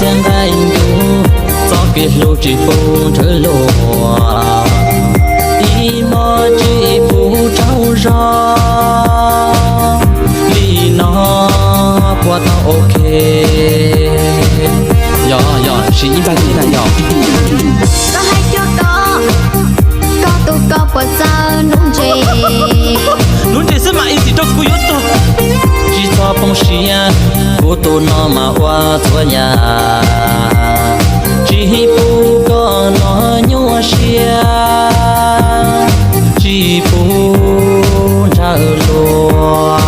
Nqaij ntuj, txoj kev hlub tsis pub nrhawv luag, ib hmos tsis pub tsaug zog, li no puas tau ok? Yog, yog, siv ib npaj tib na yog. Koj hais cuag koj, koj tus koj puas txawj nuv ntses? Nuv ntses xwb mas easy rau kuv yuav tog. Tsis txhob poob siab, kuv tus no mas ua txhua yam. Tsis pub koj no nyuaj siab, tsis pub nrhawv luag.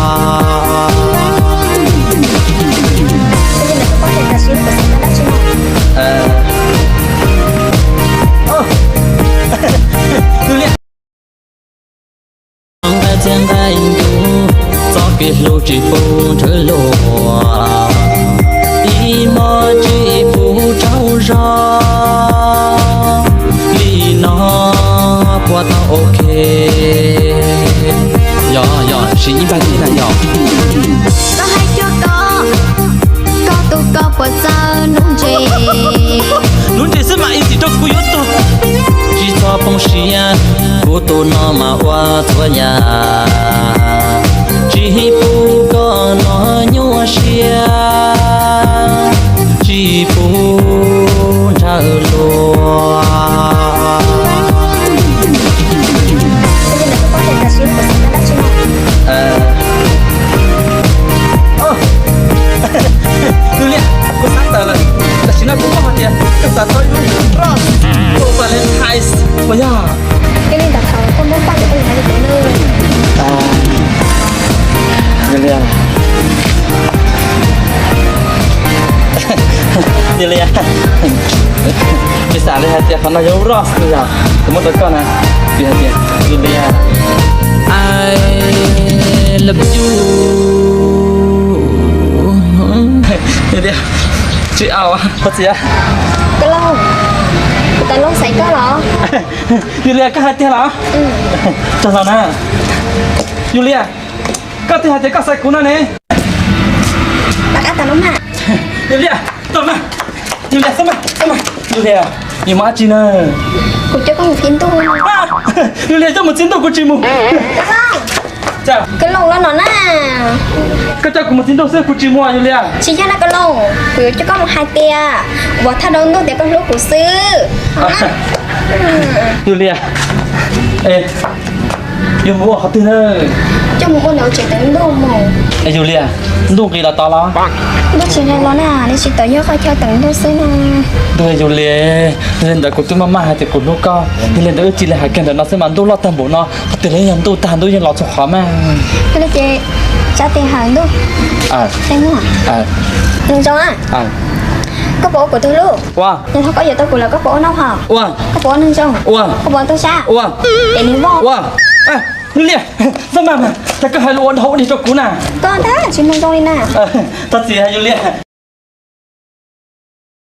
Nqaij txiag nqaij ntuj, txoj kev hlub tsis pub nrhawv luag, ib hmos tsis pub tsaug zog, li no puas tau ok? Yog, yog, siv ib npaj tib na yog. Koj hais cuag koj, koj tus koj puas txawj nuv ntses? Nuv ntses xwb mas easy rau kuv yuav tog. Tsis txhob poob siab, kuv tus no mas ua txhua yam. Tsis pub koj no nyuaj siab, tsis pub nrhawv luag. Tus liam, kuv xav tawm lawm, tam sim no kuv muaj hais tias koj xav tau ib lub roj Valentine uas yog. Cia li ntawm thaum koj muab paj ces koj yuav hais li kuv nws. Tus liam, tus liam, kuv xav li hais tias qhov no yog lub roj yog kuv muab rau koj na, kuv hais tias tus liam, I love you. Tus liam, tsis au, qhov txiv. Koj Looj, kuv tau Looj xaiv koj los? Tus liam, koj hais tiag los? Tag los na. Tus liam, koj twb hais tias koj xaiv kuv no ne. Yus Liaj, tau mas. Yus Liaj, tau mas, tau mas. Yus Liaj, yus mus dab tsi na? Kuv coj koj mus txiv ntuj. Yus Liaj, coj mus txiv ntuj kuv tsis mus. Koj Looj los no na. Koj coj kuv mus txiv ntuj xwb kuv tsis mus Yus Liaj. Tsis yog na Koj Looj, kuv yuav coj koj mus hais tias, ua thaj dau ntuj tias koj hlub kuv xwb. Yus Liaj, yuav mus ua qhov twg na? Coj mus ua ntawm tsev teev ntuj mus. Yus Liaj, ntuj nqis los tod los? Ntuj tsis nqis los na, nws tsis tawm yog qhov chaw teev ntuj xwb na. Ntuj Yus Liaj, yog li ntawd kuv twb maj maj hais tias kuv hlub koj, yog li ntawd wb cia li hais kiag ntawm no xwb mas ntuj loj tag npaum no, qhov twg los yeej yog ntuj tag ntuj yeej los txhua qhov mas. Yog li ces tsam tes hawm ntuj. Neeg zoo, koj puas ua kuv tus hlub? Ua. Yog thaum koj yuav tau kuv lawm koj puas ua noj haus? Ua. Koj puas ua neeg zoo? Ua. Koj puas ua tub sab? Ua. Tes nws voj. Ua. Yus Liaj, txhob maj mas, cas koj hais lus ua dhau ua dig rau kuv na. Koj ntag tsis mloog zoo li na. Thov txim Yus Liaj.